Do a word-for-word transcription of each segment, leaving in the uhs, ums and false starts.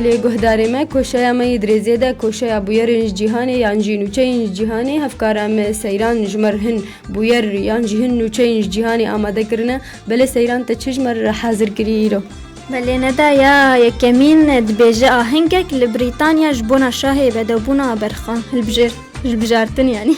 Lê guhdarê me, koşeya me yê dirêzê de koşeya bûyerên ji cîhanê yan jî nûçeyên ji cîhanê, hevkara me Seyran ji me re hin bûyer yan jî hin nûçeyên ji cîhanê amade kirine. Belê Seyran, te çi ji me re hazir kirî îro? Belê, Neda, ya yekemîn dibêje ahengek li Brîtanya ji bona şahê bedewbûna berxan hilbijêrt, hilbijartin yanî.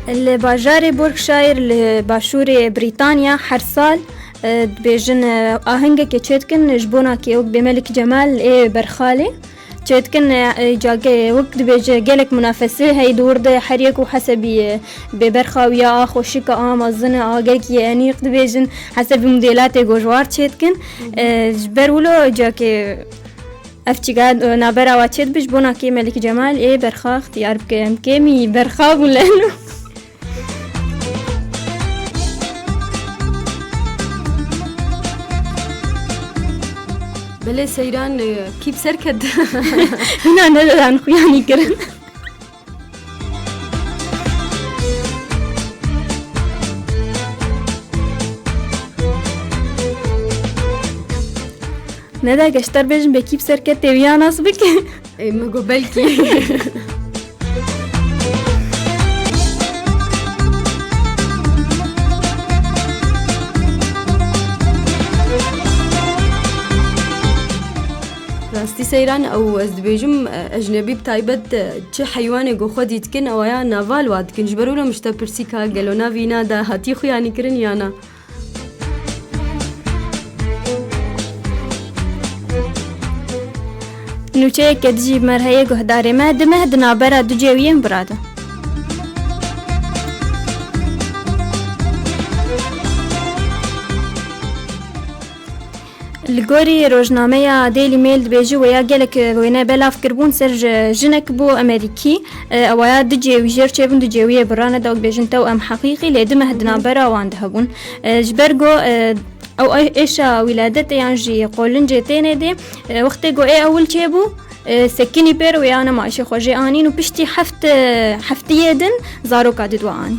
Li bajarê Berkshire li başûrê Brîtanya her sal, e, dibêjin, e, ahengekê çêdikin ji bona kê wek bê Melik Cemal ê Berxalê. Çêdikin, e, e, cagê wek dibêje gelek munafese hey di wir de her yek û hesebî, e, bê berxa wî ya a xweşik a, a mezin e, a gelkî ye enîq dibêjin hesebî modêlatê ku ji war çêdikin. E, ji ber wilo cakê ev çîka, e, navbera wa çêdibe ji bona kê Melik Cemal ê Berxa ixtiyar bike. Em kêmî Berxa bûn li eno. Belê Seyran, e, kî bi ser ket? Hîna nedidan xuyanî kirin. Neda, geşter bêjin bê kî bi ser ket tê wî ya nas bike. Ê, min got belkî. Rastî Seyran, ew ez dibêjim, e, ecnebî bi taybet, e, çi heywanê ku xwedî dikin, ew ya naval wa dikin. Ji ber wilo min ji te pirsî ka gelo navî îna de hatî xuyanî kirin ya na? Nûçeyeke dijî bi me re heye guhdarê me, di meh di navbera du cêwiyên bira de. Li gorî rojnameya Daily Mail dibêje, wêya gelek wêne belav kiribûn ser ji jinek bû Amerîkî. E, ewa ya du cêwî jêr çêbûn, du cêwiyê bira, ne da wek bêjin tewem heqîqî, lê du meh di navbera wan de hebûn. E, ji ber ku, e, ew ê-, êşa wîladetê yan jî qolincê tênê dê, e, wextê ku ê ewil çêbû, e, sekinî pêr wêya nema îşê xwe jê anîn û piştî heft, e, heftiyê din zaroka didwa anî.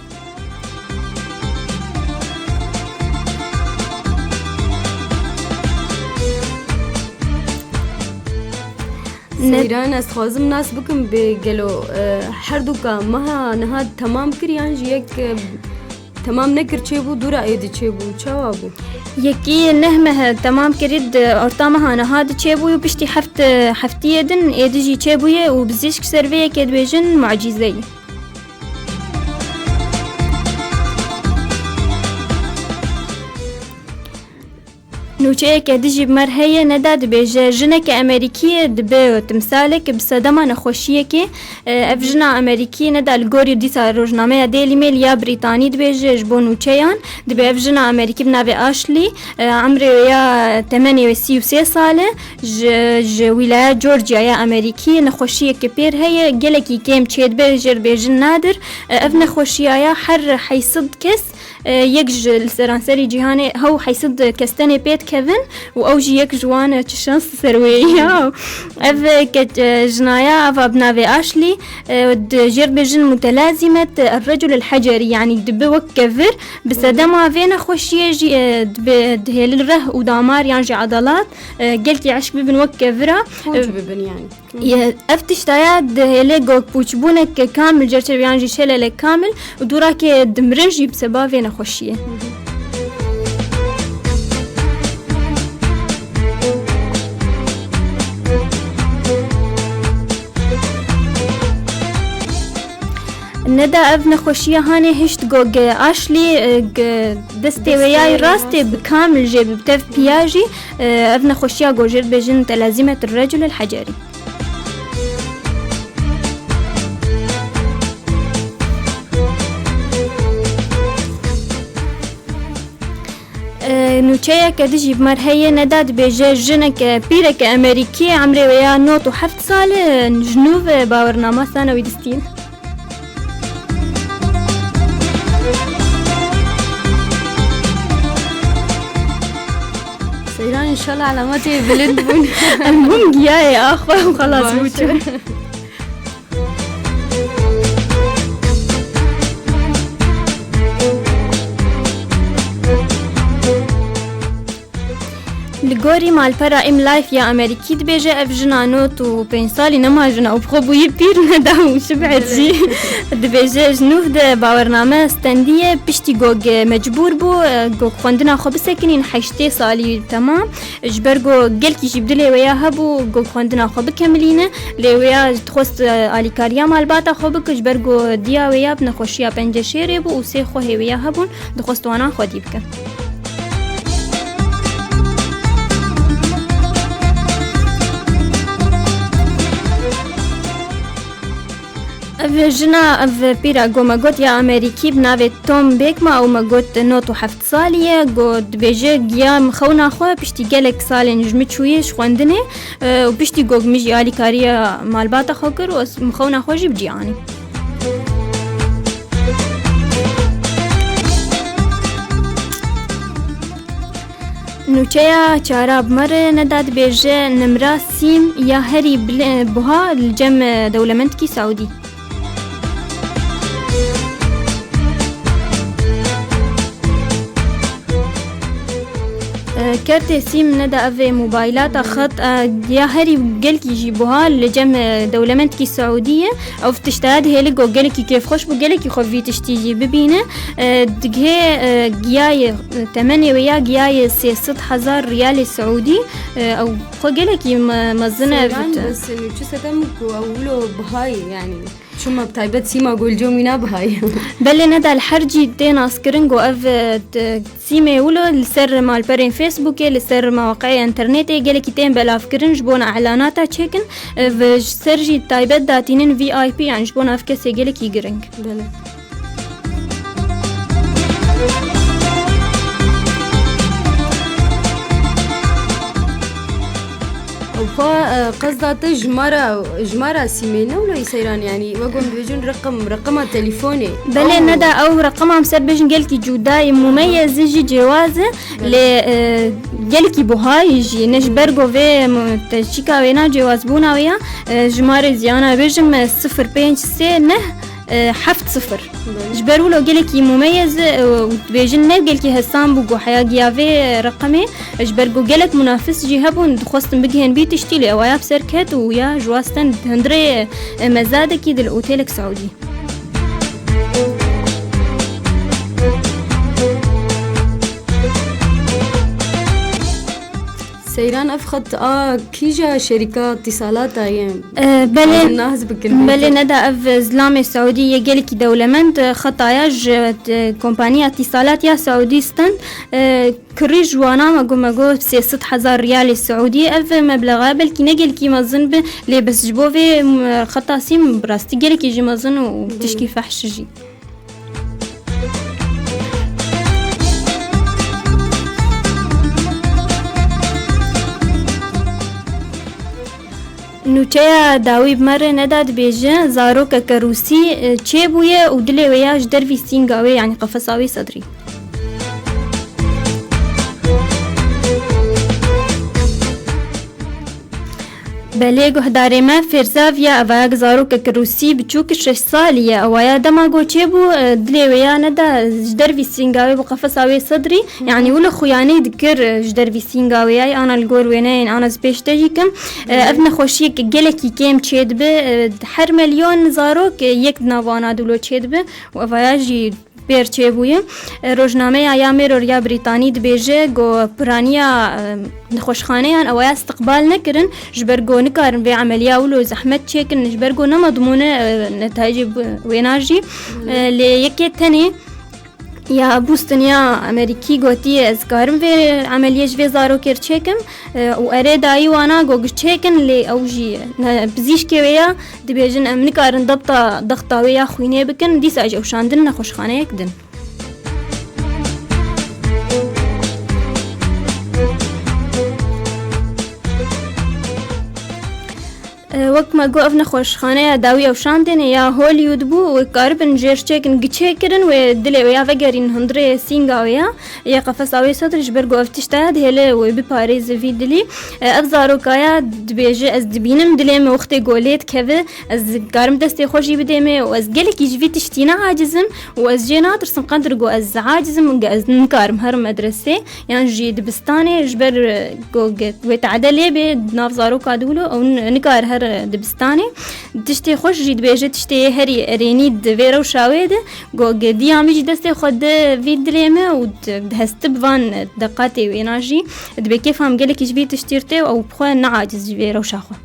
Ne- Seyran, ez dixwazim nas bikim bê gelo, e, her duka meha niha temam kir yan jî yek, e, temam nekir çêbû, dûra êdî çêbû, çawa bû? Yekî neh meh temam kirî di orta meha niha di çêbû û piştî heft, e, heftiyê din êdî jî çêbûye û bizîşk ser vê yekê dibêjin mucîzeyî. Nûçeyeke dijî bi me re heye, Neda dibêje, jineke Amerîkî dibe timsalek bi sedema nexweşiyekê. E, ev jina Amerîkî, Neda, li gorî dîsa rojnameya Daily Mail ya Brîtanî dibêje ji bo nûçeyan, dibê ev jina Amerîkî bi navê Ashley, e, emrê wê ya temenê wê sî û sê sal e, ji, ji wîlaya Georgia ya Amerîkî nexweşiyeke pêr heye, gelekî kêm çêdibe, jê re dibêjin nadir. E, ev nexweşiya ya her heyt sed kes, e, yek ji li seranserî cîhanê hew heyt sed kes tenê pê dikevin û ew jî yek ji wan e, çi şans ser wê ya. Ev, e, ke-, e, jinaya ava bi navê Ashley, e, di jêr dibêjin mutelazîmet, e, recul el hecerî, yanî dibe wek kevir, bi sedema vê nexweşiyê jî, e, dibe dihêlin reh û damar yan jî edalat, e, gelkî eşk bibin wek kevira. Pûç E, bibin yanî. Ye, ev tiştaya dihêle gokpûçbûnek kamil cerçev yan jî şelelek kamil û dûrakê dimre jî bi seba vê nexweşiyê. Neda ev nexweşiya hanê hişt go ge Ashley, e, ge destê wê yayê rastê bi kamil jê bi tev piya jî, e, ev nexweşiya go jê re dibêjin telazîmet recul el hecerî. E, nûçeyeke dijî bi me re heye, Neda dibêje, jineke pîreke Amerîkî, emrê wê ya nod û heft sal e, ji nû ve bawernama sanewî distîn. Seyran, înşallah elemetê bilind bûn. Em bûn giyayê axwe û xelas bû çû. Baş e. Gorî malpera M Life ya Amerîkî dibêje, ev jina nod û pênc salî nema jina û bi xwe bûyî pîr neda û şibet jî. Dibêje, ji nû de bawername stendiye, piştî ku mecbûr bû, ku xwendina xwe bisekinîn, heştê salî temam. Ji ber ku gelkî jî bi dilê wê ya hebû ku xwendina xwe bikemilîne, lê wê ya dixwest, e, alîkariya malbata xwe bike, ji ber ku diya wê ya bi nexweşiya penceşêrê bû û sê xwehê wê ya hebûn, dixwest wana xwedî bike. Ev jina, ev pîra ku me got ya Amerîkî bi navê Tom Bêkma û me got nod û heft salî ye, ku dibêje, giya min xewna xwe piştî gelek salên ji min çûyî ji xwendinê, e, û piştî ku min jî alîkariya malbata xwe kir û ez min xewna xwe jî bi cî anî. Nûçeya çara bi me re Neda dibêje, nimra sîm ya herî bile-, buha li cem dewlemendkî Saûdî. E, kertê sîm Neda, ev ê mobaylata xet, e, ya herî gelkî jî buha li cem, e, dewlemendkî Saûdî ye. Ew tiştaya dihêle ku gelekî kêfxweş bû, gelekî xwe vî tiştî jî bibîne. E, digihê, e, giyayê, e, temenê wê ya giyayê sê sed hezar riyalê Saûdî, e, ew xwe gelekî me-, mezin e. Seyran, bes nûçe sedem ku ew wilo bihayê, yanî çima bi taybet sîma golcê wîna bihayê? Belê Neda, li her cî tê naskirin ku ev, e, t-, sîmê wilo li ser malperên Facebookê, li ser maweqeyê internetê gelekî tên belavkirin ji bona elanata çêkin, e, ve ji ser jî taybet datînin V I P, yani ji bona ev kesê gelekî giring. Belê. Ew xwe, e, qesda te jimara, jimara sîmê ne wilo, Seyran, yanî wek hûn dibêjin reqim, reqima telefonê. Belê Ew Neda, ew reqima em ser bêjin gelkî cuda ye, mumeyez e jî cêwaz e, Belê. lê, e, gelkî buha ye jî, ne ji ber ku vê mu-, teşîka wê na cêwazbûna wê ya, e, jimarê ziyana bêjim, e, sifir pênc sê neh, e, heft sifir. Belê. Ji ber wilo gelekî mumeyez, e, û dibêjin ne gelkî hesan bû ku heya giya vê, e, reqemê, e, ji ber ku gelek munafis jî hebûn, dixwestin bigihên bî tiştî, lê ewaya bi ser ket û ya ji wa stend hundirê, e, mezadekî di li otêlek Saûdî. Seyran, ev xet a kîja şerîka tîsalata ye? E, belê, Em naz bikin belê vê. Neda, ev zilamê Saûdî yê gelekî dewlemend, e, xeta ya ji, e, kompaniya tîsalat ya Saûdî stend, e, kirî ji wana me got, me got sê sed hezar riyalê Saûdî. Ev meblexa belkî ne gelkî mezin be, lê bes ji bo vê, m-, xeta sîm bi rastî gelekî jî mezin û Belê. tişkî fehş jî. Nûçeya dawî bi me re Neda dibêje, zarokeke rûsî, e, çêbûye û dilê wê ya ji dervî sînga wê, yanî qefesa wê sedrî. Belê guhdarê me, Fêrzaviya, evaya zarokek rûsî biçûk şeş salî ye. Ewaya dema ku çêbû, e, dilê wê ya Neda ji dervî sînga wê bi qefesa wê sedrî, Hı hı. yanî wilo xuyanê dikir, e, ji dervî sînga wê ya, ana li gor wêneyên, ana ez pêş te jî kim. E, Hı hı. ev nexweşiyek gelekî kêm çêdibe, e, her milyon zarok, e, yek di nav wana de wilo çêdibe û evaya jî pêr çêbûye. E, rojnameya ya Mirror ya Brîtanî dibêje ku piraniya, e, nexweşxaneyan ewaya istiqbal nekirin, ji ber ku nikarin vê emeliya wilo zehmet çêkin, ji ber ku ne medmûn e, e, netayecê bi-, wêna jî. E, lê yekê tenê ya Boston ya Amerîkî gotiye, ez karim vê emeliyê ji vê zarokê re çêkim, e, û erê dayî wana ku çêkin, lê ew jî ne, pizîşkê wê ya Dibêjin, em nikarin dabta dexta wê ya xwînê bikin, dîsa jî ew şandin nexweşxaneyek din. Wek me got, ev nexweşxaneya dawî ew şandê ne ya Hollywood bû, wê karibin jêr çêkin, giçê kirin, wê dilê wê ya vegerîn hundirê sînga wê ya, yê qefesa wê sedrî, ji ber ku ev tişta ya dihêle wê biparêze vî dilî. E, ev zarokaya dibêje, ez dibînim dilê min wextê ku lê dikeve, ez karim destê xwe jî bidême û ez gelekî ji vî tiştî ne aciz im û ez jê natirsim qendir ku ez aciz im û ez nikarim herim medresê. Yan jî dibistanê ji ber, e, ku ge-, wê tade lê bê di nav zaroka dûlo, ew n-, nikar her dibistanê. Tiştê xweş jî dibêje, tiştê yê herî erênî di vê rewşa wê de, ku ge-, diya min jî destê xwe di vî dilê me û di, dihestib van deqatê wêna jî. Dibê kêfa min gelekî ji vî tiştî rtê û ew bi xwe ne aciz ji vê rewşa xwe.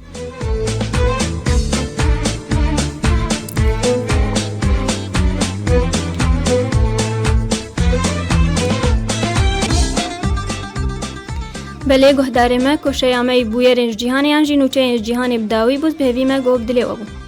Belê guhdarê me, koşeya me yî bûyerên ji cîhanê yan jî nûçeyên ji cîhanê bi dawî bû, bi hêvî me ku bi dilê we bû.